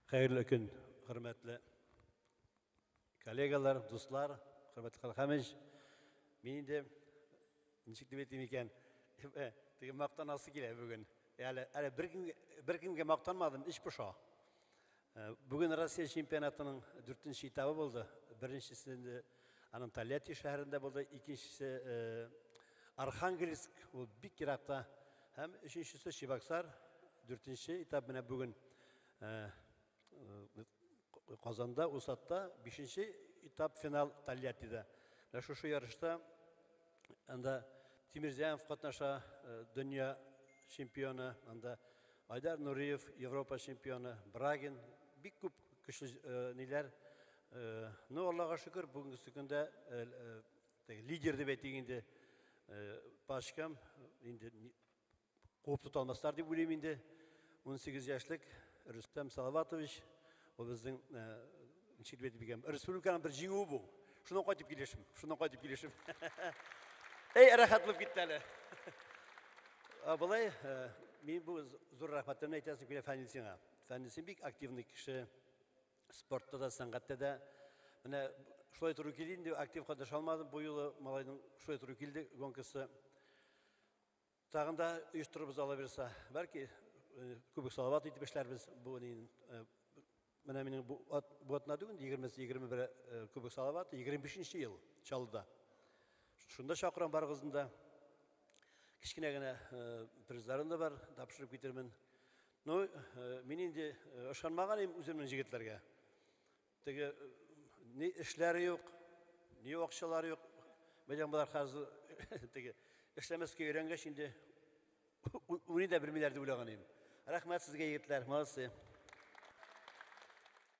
Хәерле көн, хөрмәтле коллегалар, дуслар, хөрмәтле Хәлхәмич. Мин инде ничек дип әйтим икән, теге мактанасы килә бүген. Әле беркемгә мактанмадым, эч поша. Бүген Россия чемпионатының 4нче этабы булды. Беренчесе инде аның Тольятти шәһәрендә булды, икенчесе Архангельск, ул бик еракта, һәм өченчесе Чебоксар, 4нче этап менә бүген Казанда, Усатта, 5нче этап финал Тольяттида. Менә шушы ярышта анда Тимирзянов катнаша, дөнья чемпионы, анда Айдар Нуриев, Европа чемпионы, Брагин, бик күп көчле ниләр. Ну, Аллага шөкер, бүгенге көндә лидер дип әйтик инде, пачкам, инде куып тота алмаслар дип уйлыйм инде. 18 яшьлек Рөстәм Салаватович, ул безнең ничек дип әйтик, республиканың бер җиңүе бу. Шуннан кайтып килешем, шуннан кайтып килешем. Эй, рәхәт булып китте әле. Болай, мин бу зур рәхмәтемне әйтәсем килә Фәнил сиңа. Фәнил, син бик активный кеше, спортта да, сәнгатьтә дә. Менә шулай туры килде инде, актив катнаша алмадым. Бу юлы малайның шулай туры килде гонкасы. Тагын да оештырырбыз ала бирсә, бәлки Кубок Салават итеп эшләрбез. Бу менә минем бу атна түгел, 20-21 Кубок Салават, 25 ел Чаллыда. Шунда чакырам барыгызны да. Кечкенә генә призларым да бар, тапшырып китермен. Ну, мин инде ышанмаган идем үземнең җегетләргә. Теге ни эшләре юк, ни акчалары юк. Менә болар хәзер теге эшләмәскә өйрәнгәч инде уйный да белмиләр дип уйлаган идем. Рәхмәт сезгә, егетләр, молодцы.